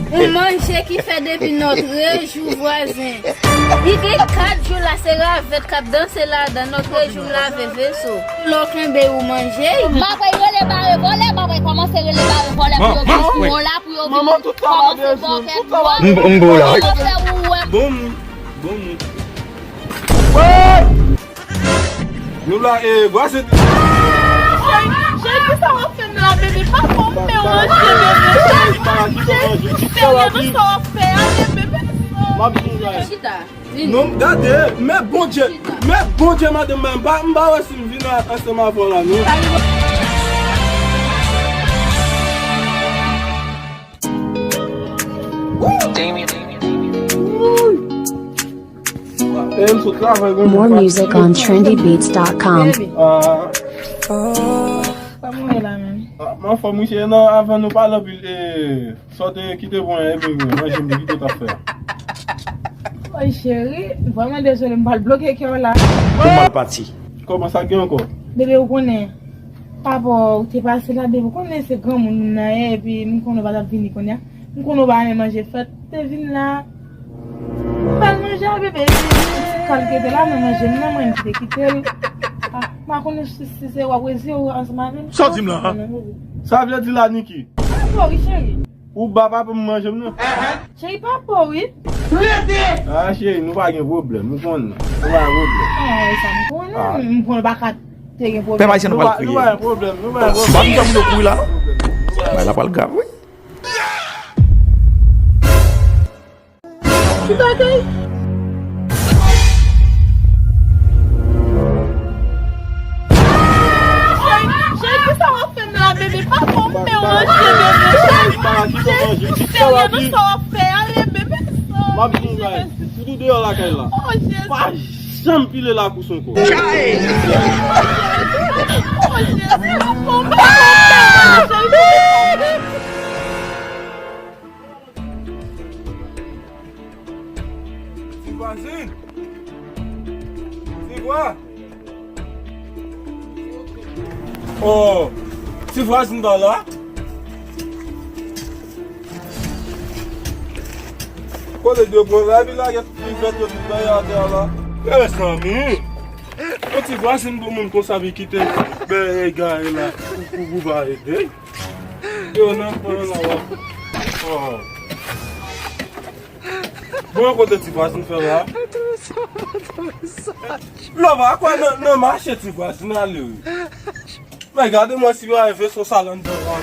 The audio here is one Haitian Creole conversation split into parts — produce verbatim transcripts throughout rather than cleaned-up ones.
Yon manje ki fè depi nòtrejou vwazen. Li gen kat jou la, se ravèt k ap danse ladan, nòtrejou m lave veso. Lè w kenbe ou manje. M ap rele bare vòlè, m ap kòmanse rele bare vòlè pou yo vin sou ou la, pou yo vin kòmanse bòkè pou ou. M, m bo la. Kòmanse ou wè. Bon moun, bon moun. Nou la, e, vwazen. Cheri, cheri, kisa w ap fè m la, bebe? Pa fè m fè w ranje, bebe. Cheri, cheri, serye nan sa w ap fè a, bebe. M ap di w bagay. Chita, vini. Non, gade, men Bondye, men Bondye, madanm mwen, m pa, m pa wè si m vin a, ansanm avè w la, non. Damien. E, m sot travay, bon, More music on trendy beats dot com. Ah. Kòman w ye la menm? Ah, m anfòm, wi, cheri, non, avan nou pale anpil, e, sa w te kite pou mwen, e, bebe, manje m te kite w t ap fè a. Oy, cheri, vrèman dezole, m pral bloke kè w la. Ou mal pati. Kòman sa gen ankò? Bebe, ou konnen, papa w te pase la, bebe, ou konnen se granmoun moun nan ye, epi m konnen w pa t ap vini kounye a. M konnen w pa renmen manje fèt, te vin la. M pral manje a, bebe. Ti kal ki te la, nan manje m nan, mwen ki te kite l. Ah, m pa konnen si, si se w ap retire w ansanm avè m. Sa w di m la, a? Sa vle di la, Niki? Papa w, wi, cheri. Ou ba papa m manje m nan? Cheri, papa w, wi. Ah, cheri, nou pa gen pwoblèm, nou konnen. Nou pa gen pwoblèm. Ah, sa m konnen. Ah. M konnen w pa ka te gen pwoblèm. Pèp Ayisyen nou pral kriye. Nou pa gen pwoblèm, nou pa gen pwoblèm. M pa vin fè moun yo kouri la, non. Bagay la pral grav, wi. Ki bagay? Cheri, cheri, kisa w ap fè m la, bebe? Pa fè m fè w ranje, bebe. Cheri, cheri, serye nan sa w ap fè a, bebe. M ap di w bagay. Sitou deyò lakay la. Oh, Jezi. Pa janm pile lakou son kò. Oh, Jezi, pa fè m fè w ranje, bebe. Ti vwazin! Ti vwa! Oh! Ti vwazin pa la? Kote de bon la, epi lage tout livèt yo tout bay atè a la. Mezanmi! Yon ti vwazin bon moun konsa vin kite bèy egare la pou, pou, pou pa ede. Yo, nan pran la w ap. Oh. Bon, kote ti vwazin fè la? Lòva, kwè nan, nan mache ti vwazin ale, wi. Men gade mwen si yo rive sou sa la anndan la.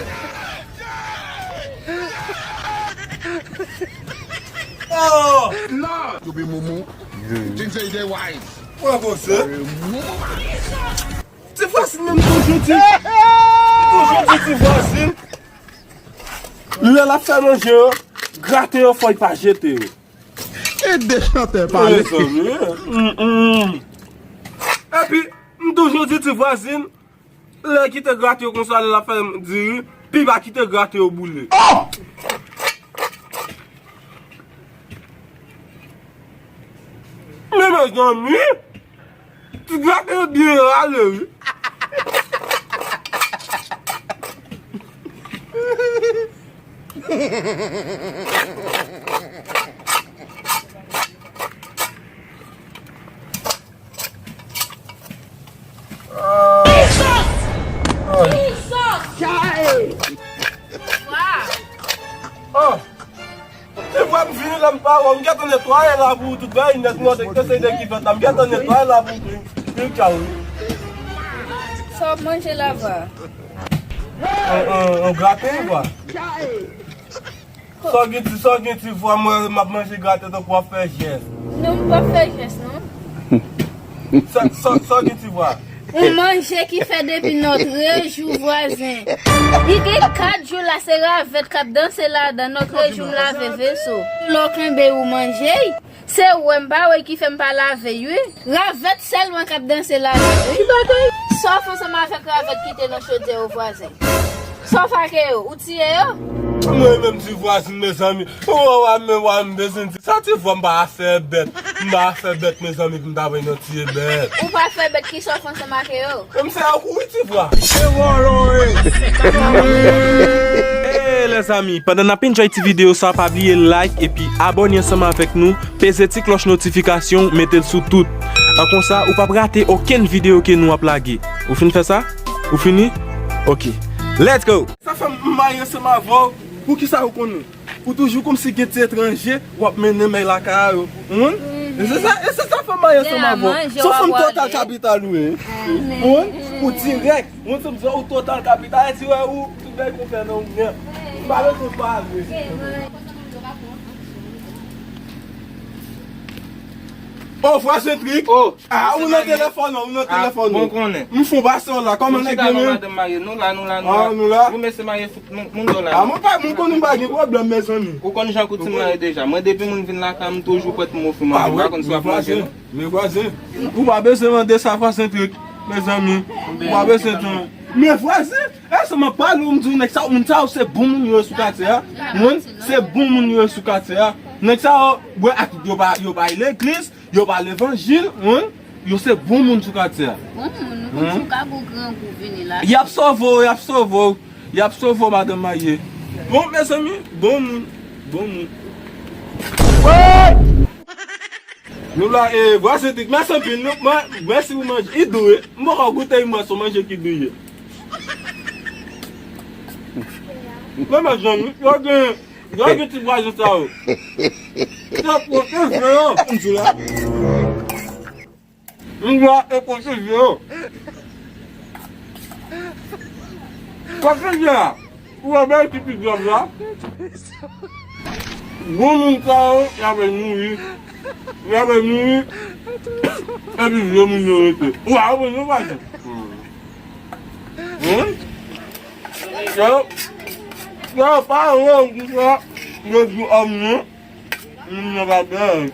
Oh! Lòva! You be mumu. You think say you dey wise. Pran koze. Ti vwazin nan m toujou di. M toujou di ti vwazin. Lè l ap fè manje yo, grate yo, fò l pa jete yo. E de chantè pale. Mezanmi, mm, mm. Epi, m toujou di ti vwazin, lè kite grate yo konsa, lè l ap fè diri, pi pa kite grate yo boule. Oh! Men mezanmi! Ti gate yo byen rale, wi. Ah. Jesus! Jesus! Chai! Wow! Oh! Ti vwa m vini la m pa wè w, m gentan netwaye la pou ou tout bagay nèt, mwen te eseye de ki fèt la, m gentan netwaye la pou ou, wi, wi, tchaw, wi. Sa w ap manje la, vwa? On, on, on grate, vwa. Sa w gen ti, sa w gen ti vwa, mwen, m ap manje grate tankou w ap fè jès. Non, m p ap fè jès, non. Sa, sa, sa w gen ti vwa? Yon manje ki fè depi nòtrejou vwazen. Li gen kat jou la, se ravèt k ap danse ladan, nòtrejou m lave veso. Lè w kenbe ou manje, se wè m pa wè ki fè m pa lave, wi. Ravèt sèlman k ap danse ladan, wi. Sa w fè ansanm avèk ravèt ki te nan chodyè yo vwazen? Sa w fè ak yo? Ou tiye yo? Mwen menm ti vwazin, mezanmi. Ou wè, wè, men, wè, m bezwen di. Sa ti vwa m pa fè bèt. M pa fè bèt, mezanmi, pou m ta pran nan tiye bèt. Ou pa fè bèt, kisa w fè ansanm ak yo? M fè yo kouri ti vwa. Se vòlò, wi. Mezanmi, pandan n ap enjoy ti videyo sa, pa bliye like epi abòne ansanm avèk nou, peze ti klòch notifikasyon, mete l sou tout. An konsa, ou p ap rate okenn videyo ke nou ap lage. Ou fin fè sa? Ou fini? Ok. Let's go! Sa fè m marye ansanm avè w. Poukisa ou konnen? Ou toujou kòmsi gen ti etranje w ap mennen men lakay a yo. Ou konprann? E se sa, e se sa fè m marye ansanm avè w. Se yon fanm total kapital ou ye. Ou konprann? Ou dirèk. Ou konprann sa m di w, ou total kapital. E di wè ou, tout bagay konn fè nan ou menm. M pa bezwen pale. O, vwazen Trik. O, ah, ou nan telefòn, ou nan telefòn. Bon konnen. M fon pase w la, kòman nèg yo menm? Madanm marye, nou la, nou la, nou la. Ah, nou la. Ou mesye marye fout moun, moun dò la. Ah, mwen pa, mwen konnen m pa gen pwoblèm, mezanmi. Ou konn jan koutim lan ye deja. Mwen, depi moun vin lakay m, toujou prèt pou m ofri manje. M pa konn si w ap manje, non. Men vwazen, ou pa bezwen mande sa, vwazen Trik, mezanmi. Ou pa bezwen tan. Men vwazen, e sa m ap pale w, m di w, nèg sa, moun sa yo se bon moun yo ye sou katye a. Moun, se bon moun yo ye sou katye a. Nèg sa yo, bwè ak yo pa, yo pa legliz, yo pa levanjil, moun, yo se bon moun sou katye a. Bon moun, nou konn sou kagou grangou vini la. Y ap sove w, y ap sove w, y ap sove w, madanm marye. Bon, mezanmi, bon moun, bon moun. Nou la, e, vwazen Trik, mèsi anpil, nou, mwen, mèsi pou manje, li dou, wi. M poko goute, mwen, se yon manje ki dou ye. Mwen, mezanmi, yo gen, yo gen ti vwazen sa yo. Se pwoteje yo. M di la. M di la, se pwoteje yo. Pwoteje a. Ou wè bèl ti pidyòb la? Bon moun sa yo, y ap nouri. Y ap nouri. Epi vye moun yo rete. Ou a konprann, nou pa di. Hein? Yo, yo, pa wè ou di sa, yo di òm non. Moun nan pa bèl.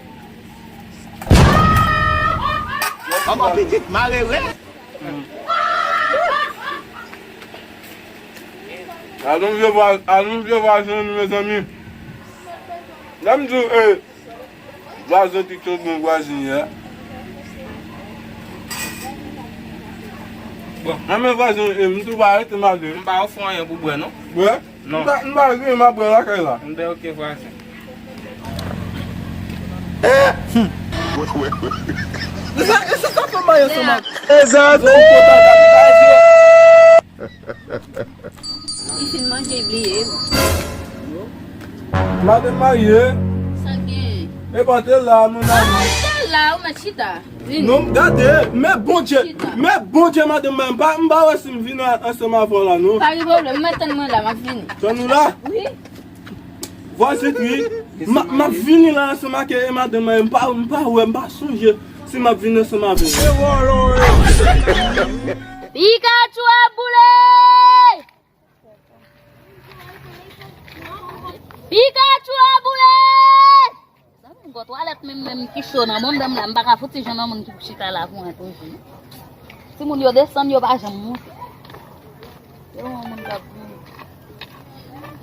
Kòman pitit malere? Alon vye vwa-, alon vye vwazen nou, mezanmi. Lè m di w, e, vwazen ki tou bon vwazen ye. Bon. Nan men vwazen, e, m tou pa rete malere. M pa ofri w anyen pou bwè, non? Bwè? Non. M pa, m pa gen, m ap bwè lakay la. M byen, ok, vwazen. E sa, e sa, sa fè m marye ansanm ak. Mezanmi! Li fin manje, bliye. Madanm marye. Sa gen? E pote la, mon ami. Pote la, ou mèt chita. Vini. Non, gade, men Bondye, men Bondye, madanm mwen, m pa, m pa wè si m vini ansanm avè w la, non. Pa gen pwoblèm, mwen tann mwen la, m ap vini. Tann ou la? Wi. Vwazen Trik, m ap, m ap vini la ansanm ak, e, madanm mwen, m pa, m pa wè, m pa sonje si m ap vini ansanm avè w. Pikachu ap boule! Pikachu ap boule! Zanmi m, gwo twalèt menm, menm ki cho nan mond la, m pa ka fout ti jan nan moun ki pou chita la pou mwen toujou. Timoun yo desann, yo pa janm monte. Yo wè yon moun k ap vini.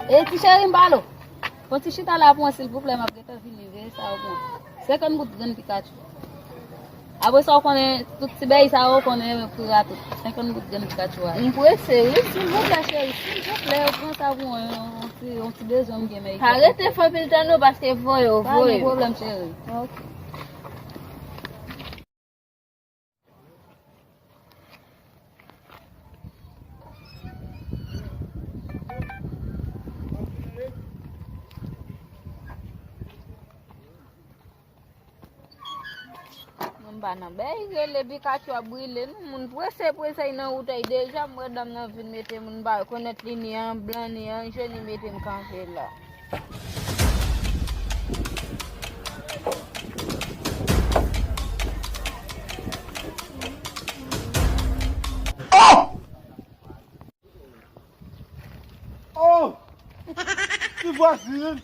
E ti cheri m pale w. Fon ti chita la pou mwen silvouplè, m ap gentan vini, veye sa w pran. Senkant goud grenn Pikachu. Apre sa, w konnen, tout ti bèy sa yo, w konnen, pri a tout. Senkant goud grenn Pikachu a. M prese, wi, silvouplè, cheri, silvouplè, pran sa pou mwen, yon ti, yon ti bezwen m gen, men. Pa rete fè anpil tan non, paske voye, voye. Pa gen pwoblèm, cheri. Ok. Moun pa nan bèy, rele Pikachu ap brile, non, moun prese, prese, nan wout ay deja, m wè dam nan vin mete moun pa rekonèt li, ni an blan, ni an jòn, li mete m kanpe la. Oh! Oh! Ti vwazin!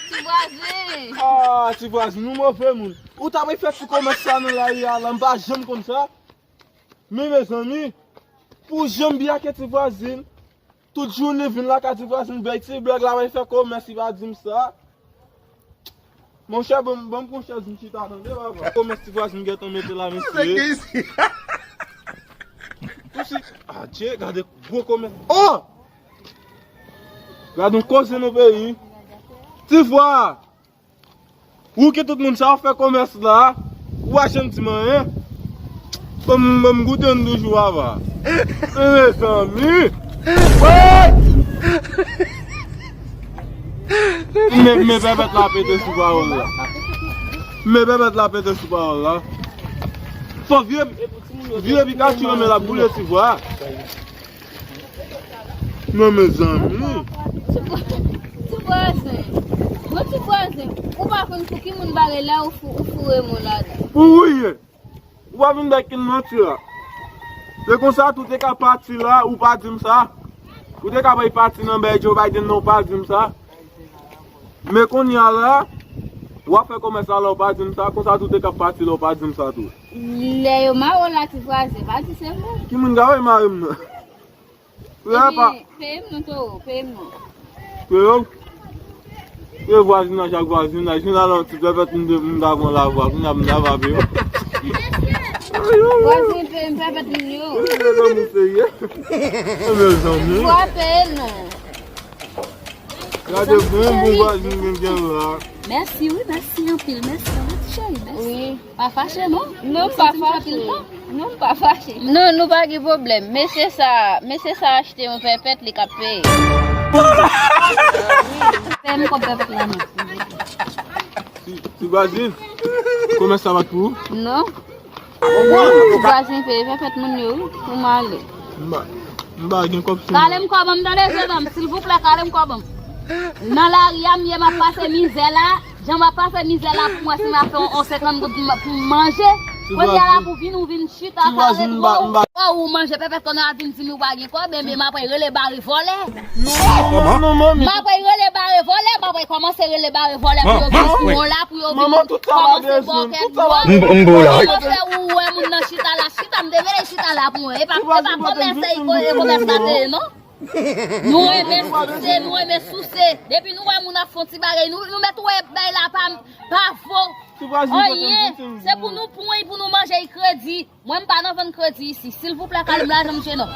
Ti vwazin! Ah, ti vwazin, nou move moun. Ou ta pral fè ti komès sa nan lari a la, m pa janm konn sa. Men mezanmi, pou jan m byen ak ti vwazin, tout jounen vin lakay ti vwazin, bay ti blag la, bay fè komès, li pa di m sa. Monchè, ban m, ban m pran chèz m chita, tande, papa. Komès ti vwazin gentan mete la, mesye. Ou si, adje, gade gwo komès. Oh! Gad yon koze nan peyi. Ti Vwa! Ou ki tout moun sa, w ap fè komès la, ou pa janm di m anyen. Ban m, ban m goute yon toujou ava. E mezanmi! Woy! Men, men pèpèt la pete sou pawòl la. Men pèpèt la pete sou pawòl la. Fò vye, vye Pikachu nan men l ap boule Ti Vwa. Non, mezanmi. Ti vwa-, ti vwazen. Bon, ti vwazen, ou pa konn pou ki moun bagay la, ou fou, ou foure mwen ladan. Pou ou ye. Ou pa vin bay kin manti la. Se konsa tou te ka pati la, ou pa di m sa. Ou te ka bay pati nan bay Joe Biden nan, ou pa di m sa. Men kounye a la, w ap fè komès la, la ou pa di m sa, konsa tou te ka pati la, ou pa di m sa tou. Lè yo mare w la, ti vwazen, pa di se mwen. Ki moun ka wè mare m nan? Frè pa. Ebyen, peye m non, toro, peye m non. Peye w? Peye vwazinaj ak vwazinaj. Vin al yon ti pèpèt m de, m ta pran lavwa, kounye a m ta va peye w. Vwazen peye m pèpèt moun yo. Ou se nan moun serye? E mezanmi. Vwa peye non. Gade bon, bon vwazin gen gen la. Mèsi, wi, mèsi anpil, mèsi anpil, ti cheri, mèsi. Wi. Pa fache, non? Non, m pa fache. Non, m pa fache. Non, nou pa gen pwoblèm. Mesye sa, mesye sa achte yon pèpèt, li k ap peye. Peye m kòb pèpèt la, non. Ti, ti vwazin, komès sa pa t pou ou? Non. Vwazin peye pèpèt moun yo, wi, pou m ale. M pa, m pa gen kòb sou mwen. Kale m kòb an m, tande, jennonm, silvouplè, kale m kòb an m. Nan lari a m ye, m ap pase mizè la. Jan m ap pase mizè la pou mwen, si m ap fè yon, yon senkant goud pou m, pou m manje. Kounye a la pou vin, ou vin chita, kare dlo. Fò ou manje pèpèt kounye a vin di m ou pa gen kòb, enben m apre rele bare vòlè. Non, non, manmi. M apre rele bare vòlè, m apre kòmanse rele bare vòlè pou yo vin sou ou la, pou yo vin kòmanse bòkè dlo. M, m bo la. Kòman fè ou wè moun nan chita la, chita, m te vle chita la pou mwen. E pa, e pa komès, e ko-, e komès la te ye, non? Nou renmen souse, nou renmen souse. Depi nou wè moun ap fè yon ti bagay, nou, nou mèt wè bay la pa, pa vo anyen. Se pou nou pran, pou nou manje kredi. Mwen, m pa nan vann kredi isi. Silvouplè, kale m lajan m, jennonm.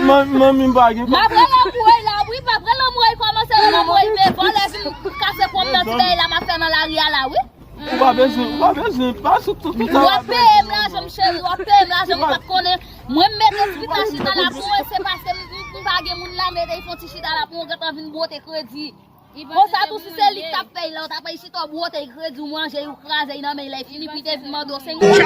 Man-, manmi, m pa gen kòb. M ap rele anmwey la, wi, m ap rele anmwey, kòmanse rele anmwey, men vòlè vin kase pwòm nan ti bagay la m ap fè nan lari a la, wi. Ou pa bezwen, ou pa bezwen, pa sou tout, tout sa. W ap peye m lajan m, cheri, w ap peye m lajan m, ou pa t konnen. Mwen, m mete ti pita chita la pou mwen, se paske m, m, m pa gen moun la, mete fon ti chita la pou mwen, gentan vin bwote kredi. Konsa tou, si se li k t ap peye la, ou t ap peye chita, w bwote kredi, ou manje, ou kraze nan men, lè fini, pou te vin mande w senk goud.